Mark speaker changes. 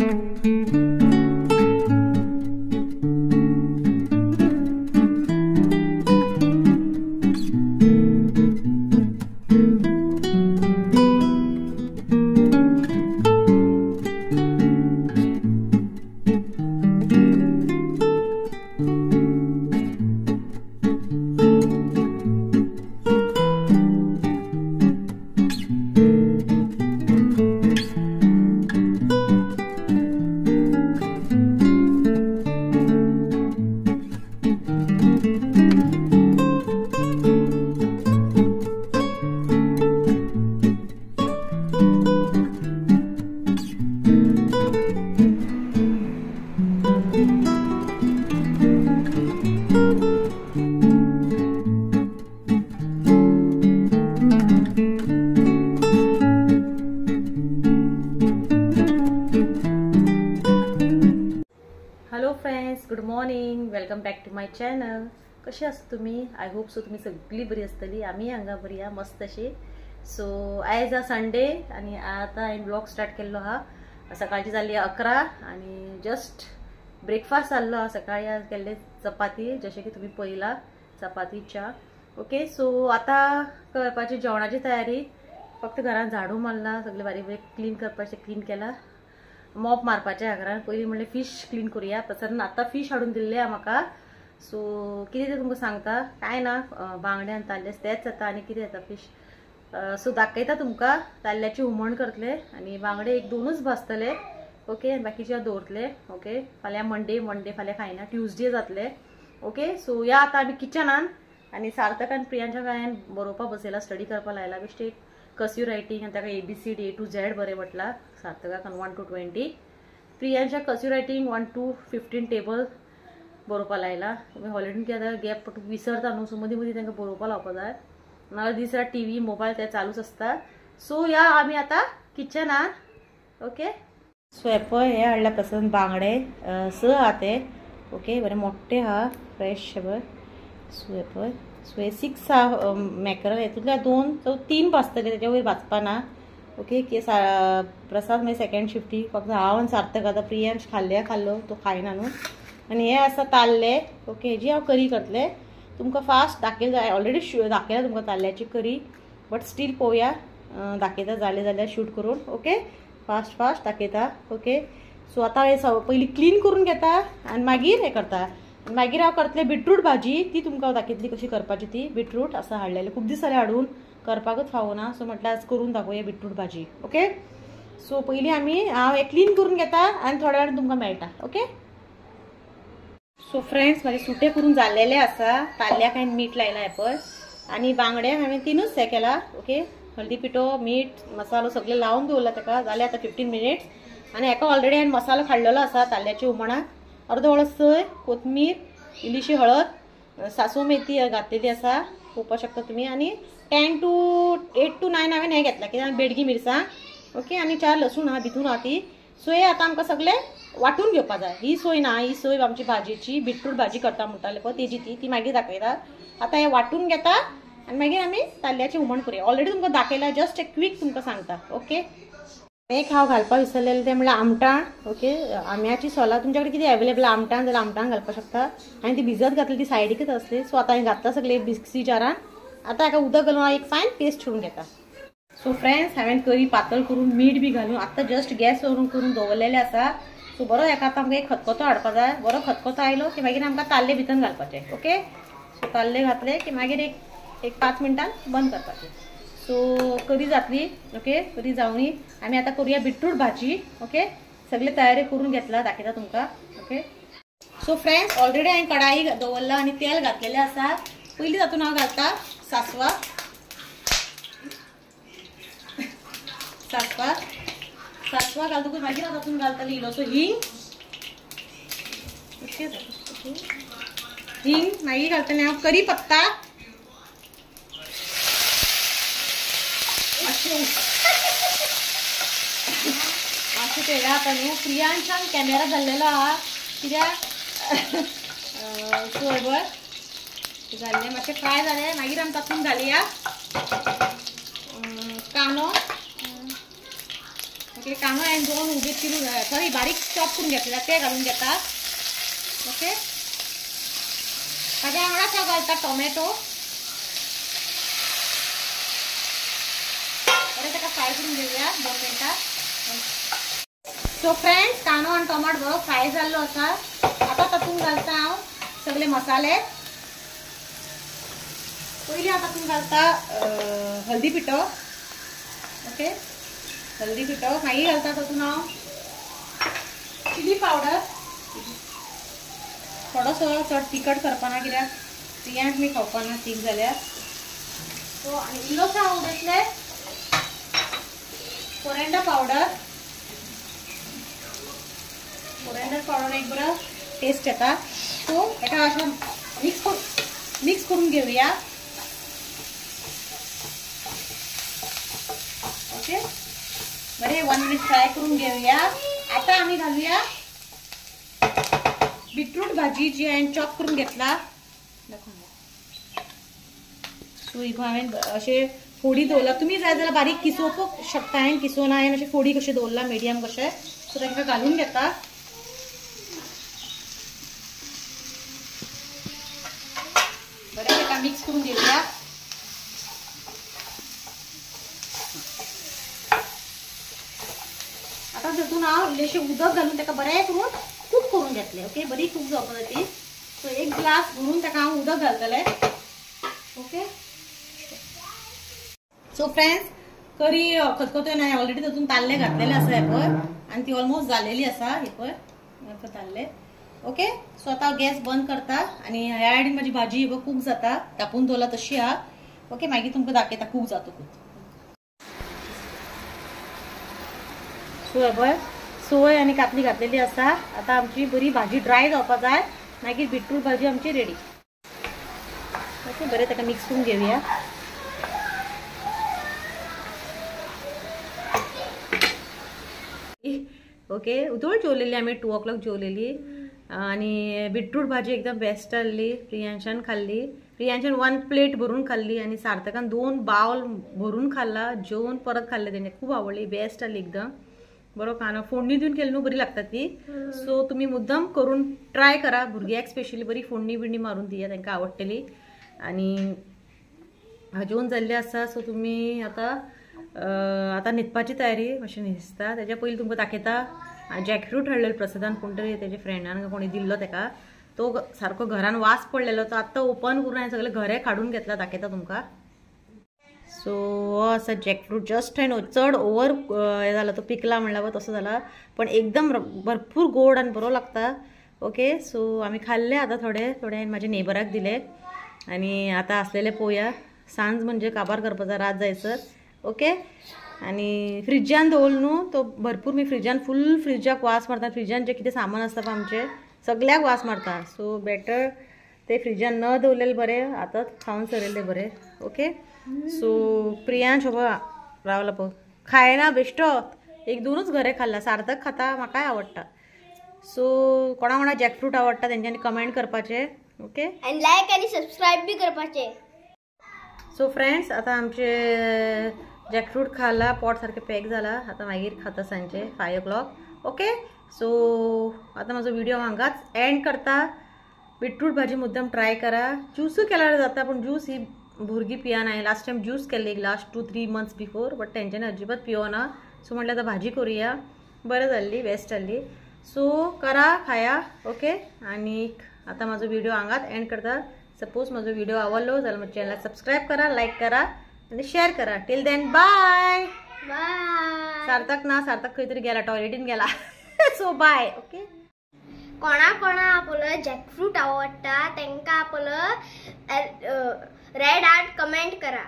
Speaker 1: Hello friends, good morning, welcome back to my channel. कशी आसा तुमी? I hope so तुमी सगळी बरी आसतली. आमी हांगा बरी आहा मस्त अशी. सो आयज आहा संडे आनी आतां हांवें ब्लॉग स्टार्ट केल्लो आहा. सकाळची जाल्ली 11 आनी जस्ट ब्रेकफास्ट जाल्लो आहा. सकाळी आज केल्ले चपाती, जशें की तुमी पळयला, चपाती च्या. ओके, सो आतां करपाची जेवणाची तयारी. फक्त घरान झाडू मारला, सगळें बारीक बारीक क्लीन करपाचें क्लीन केलां, मॉप मारपाचें घरान. पयलीं म्हणलें फिश क्लीन करुया. प्रसन्न आतां फिश हाडून दिल्ले आहा म्हाका. सो कितें तें तुमकां सांगता. कांय ना, बांगडे आनी ताल्ले तेच जाता आनी कितें जाता फिश. सो दाखयता तुमकां. ताल्ल्याचें हुमण करतले आनी बांगडे एक दोनूच भाजतले. ओके, आनी बाकीचे हांव दवरतले. ओके, फाल्यां मंडे, मंडे फाल्यां खायना, ट्युजडे जातले. ओके, सो या आतां आमी किचनान आनी सार्थक आनी प्रियांच्या हांवें बरोवपाक बसयला, स्टडी करपाक लायला. बेश्टे एक कर्सिव रायटींग आनी ताका ABCD A to Z बरें म्हटलां सार्थकाक 1 to 20. प्रियांच्या cursive writing 1 to 15 table बरोवपाक लायला. हॉलिडेन कितें जाता, गॅप विसरता न्हू, सो मदीं मदीं तांकां बरोवपाक लावपाक जाय. नाजाल्यार दीस रात टीव्ही मोबायल ते चालूच आसता. सो या आमी आतां किचनान. ओके, सो हे पळय हे हाडल्या प्रसन्न बांगडे 6 आहा ते. ओके, बरे मोठे आहा, फ्रेश पळय. सो हे पळय, सो हे 6 आहा मॅकरल. हेतूंतल्या 2 सो 3 भाजतले, तेच्या वयर भाजपा ना. ओके, प्रसाद मागीर सेकेंड शिफ्टी, फक्त हांव आनी सार्थक आतां. प्रियांश खाल्ले खाल्लो, तो खायना न्हू. आनी हे आसा ताल्ले. ओके, हेजी हांव करी करतलें तुमकां फास्ट दाखयला. ऑलरेडी दाखयला तुमकां ताल्ल्याची करी, बट स्टील पळोवया दाखयता जालें जाल्यार शूट करून. ओके, फास्ट फास्ट दाखयता. ओके, सो आतां हे पयलीं क्लीन करून घेता आनी मागीर हें करता. मागीर हांव करतलें बिटरूट भाजी, ती तुमकां हांव दाखयतली कशी करपाची ती. बिटरूट आसा हाडलेलें, खूब दीस जाले हाडून, करपाकूच फावना. सो म्हटल्यार आज करून दाखोवया बिटरूट भाजी. ओके, सो पयलीं आमी हांव हें क्लीन करून घेता आनी थोड्या वेळान तुमकां मेळटा. ओके, सो फ्रेंड्स, म्हाजे सुटे करून जाल्लेले आसा. ताल्ल्याक हांवें मीठ लायलां हें पळय, आनी बांगड्याक हांवें 3च हें केला. ओके, हळदी पिठो, मीठ, मसालो सगळें लावन दवरला ताका. जालें आतां 15 मिनिट्स. आनी हेका ऑलरेडी हांवें मसालो काडलेलो आसा ताल्ल्याच्या हुमणाक. अर्दो वळो सय, कोथमीर, इल्लीशी हळद, सासव मेथी घातलेली आसा, पळोवपाक शकता तुमी. आनी 8 to 9 हांवें हें घेतलां, कित्याक बेडगी मिरसांग. ओके, आनी 4 लसूण आहा भितून आहा ती. सो हे आतां आमकां सगळें वांटून घेवपा जाय. ही सोय ना, ही सोय आमची भाजयेची, बिटरूट भाजी करता म्हणटाले पळय तेजी, ती ती मागीर दाखयता. आतां हें वांटून घेता आनी मागीर आमी ताल्ल्याचें हुमण करुया. ऑलरेडी तुमकां दाखयला, जस्ट एक क्वीक तुमकां सांगता. ओके, एक हांव घालपाक विसरलेलें तें म्हणल्यार आमटाण. ओके, आंब्याची सोलां तुमच्या कडेन कितें अवेलेबल आमटाण जाल्यार आमटाण घालपाक शकता. आनी ती भिजत घातली ती सायडीकच आसली. सो आतां हांवें घातला सगळें मिक्सी जारान. आतां हाका उदक घालून हांव एक फायन पेस्ट करून घेता. सो फ्रेंड्स, हांवें करी पातळ करून मीठ बी घालून आतां जस्ट गॅस वरून करून दवरलेलें आसा. सो बरो हेका आतां आमकां एक खतखतो हाडपा जाय. बरो खतखतो आयलो की मागीर आमकां ताल्ले भितर घालपाचे. ओके, सो ताल्ले घातले की मागीर एक 5 मिनटान बंद करपाचें. सो करी जातली. ओके, करी जावनी आमी आतां करुया बिटरूट भाजी. ओके, सगळे तयारी करून घेतला, दाखयता तुमकां. ओके, सो फ्रेंड्स, ऑलरेडी हांवें कढाई दवरला आनी तेल घातलेलें आसा. पयलीं तातूंत हांव घालता सासवां. सासवां सासवां घालतकूच मागीर हांव तातूंत घालतलें इल्लोसो हिंग. ओके, हिंग मागीर घालतलें हांव करी पत्ता. मातशें तेला आतां न्हू प्रियांशान कॅमेरा धरलेलो आहा, कित्याक सो जाल्लें मातशें फ्राय जालें. मागीर आमी तातूंत घालया कांदो. ओके, ओके कांदो हांवें दोन उबे चिरून सॉरी बारीक चॉप करून घेतला ते घालून घेता. ओके ताज्या वांगडाच हांव घालता टोमॅटो. बरें ताका फ्राय करून घेवया 2 मिनटां. सो फ्रेंड्स कांदो आनी टोमाट बरो फ्राय जाल्लो आसा. आतां तातूंत घालता हांव सगळे मसाले. पयलीं हांव तातूंत घालता हळदी पिठो. ओके हळदी पिठो मागीर घालता तातूंत हांव चिली पावडर थोडोसो, चड तिखट करपाना कित्याक प्रियांक मी खावपाना तीख जाल्यार. सो आनी इल्लोसो हांव उडयतलें कोरिएंडर पावडर. कोरिएंडर पावडर एक बरो टेस्ट येता. सो एका अशें मिक्स करून घेवया. ओके बरें 1 मिनिट फ्राय करून घेवया. आतां आमी घालुया बीटरूट भाजी जी हांवें चॉप करून घेतला. सो ही हांवें अशें फोडी दवरला. तुमी जाय जाल्यार बारीक किसोवपाक शकता. हांवें किसोवन हांवें अशें फोडी कशें दवरला मिडियम कशें. सो ताका घालून घेता. बरें ताका मिक्स करून घेवया. आतां तितून हांव इल्लेशें उदक घालून ताका बरें करून कूक करून घेतलें. ओके बरी कूक जावपा जाय ती. सो 1 ग्लास भरून ताका हांव उदक घालतलें. ओके सो फ्रेंड्स करी खतखतो ना ऑलरेडी तातूंत ताल्ले घातलेले आसा हे पळय आनी ती ऑलमोस्ट जालेली आसा हे पळय ताल्ले. ओके सो आतां गॅस बंद करता आनी ह्या सायडीन म्हाजी भाजी पळय कूक जाता तापून दवरला तशी आहा. ओके मागीर तुमकां दाखयता कूक जातकूच. सो हे पळय सोय आनी कातली घातलेली आसा. आतां आमची बरी भाजी ड्राय जावपा जाय मागीर बीटरूट भाजी आमची रेडी. ओके बरें ताका मिक्स करून घेवया. ओके उदोळ जेवलेली आमी 2 o'clock जेवलेली आनी बीटरूट भाजी एकदम बेस्ट आहली. प्रियांशान खाल्ली. प्रियांशान 1 प्लेट भरून खाल्ली आनी सार्थकान 2 बावल भरून खाल्ला. जेवण परत खाल्ले तेणे खूब आवडली बेस्ट आहली एकदम बरो खाणो. फोडणी दिवन केली न्हू बरी लागता ती. सो तुमी मुद्दम करून ट्राय करा. भुरग्यांक स्पेशली बरी फोडणी बिडणी मारून दिया तांकां आवडटली. आनी जेवण जाल्लें आसा. सो तुमी आतां आतां न्हिदपाची तयारी मातशें न्हिजता. तेज्या पयलीं तुमकां दाखयता जॅकफ्रूट हाडलेलो प्रसादान कोण तरी तेज्या फ्रेंडान कोणी दिल्लो तेका. तो सारको घरान वास पडलेलो तो आत्तां ओपन करून हांवें सगळे घरे काडून घेतला. दाखयता तुमकां. सो हो आसा जॅकफ्रूट जस्ट हांवें चड ओवर हे जाला तो पिकला म्हणल्यार पळय तसो जाला पण एकदम भरपूर गोड आनी बरो लागता. ओके सो आमी खाल्ले आतां थोडे थोडे हांवें म्हाज्या नेबराक दिले आनी आतां आसलेले पळोवया. सांज म्हणजे काबार करपाचा रात जायसर. ओके आनी फ्रिजान दवरलो न्हू तो भरपूर मी फ्रिजान फूल फ्रिजाक वास मारता. फ्रिजान जे कितें सामान आसता पळय आमचें सगळ्याक वास मारता. सो बेटर ते फ्रिजान न दवरलेलें बरें आतांच खावन सरयल्लें बरें. ओके सो प्रियांश हो रावला पळय खायना बेश्टो 1-2 घरे खाल्ला. सार्थक खाता म्हाकाय आवडटा. सो कोणा कोणा जॅकफ्रूट आवडटा तेंच्यांनी कमेंट करपाचें. ओके
Speaker 2: आनी लायक आनी सबस्क्रायब बी करपाचें.
Speaker 1: सो फ्रेंड्स आतां आमचे जॅकफ्रूट खाला पोट सारकें पॅक जाला. आतां मागीर खाता सांजचे 5 o'clock. Okay so आतां म्हाजो व्हिडिओ हांगाच एंड करता. बीटरूट भाजी मुद्दम ट्राय करा. ज्यूसूय केल्यार जाता पूण ज्यूस ही भुरगीं पियना. हांवें लास्ट टायम ज्यूस केल्ली लास्ट 2-3 months before but तेंच्यांनी अजिबात पिवना. सो म्हटल्यार आतां भाजी करुया. बरें जाल्ली बेस्ट जाल्ली. सो करा खाया. ओके आनी आतां म्हाजो व्हिडिओ हांगाच एंड करता. सपोज म्हाजो व्हिडिओ आवडलो जाल्यार म्हज्या चॅनलाक सबस्क्रायब करा, लायक करा आनी शेअर करा. Till then bye
Speaker 2: bye.
Speaker 1: Sarthak ना सार्थक खंय तरी गेला टॉयलेटीन गेला. So bye. Okay
Speaker 2: कोणा कोणा आपलं जॅकफ्रूट आवडटा तांकां आपलं रेड आर्ट कमेंट करा.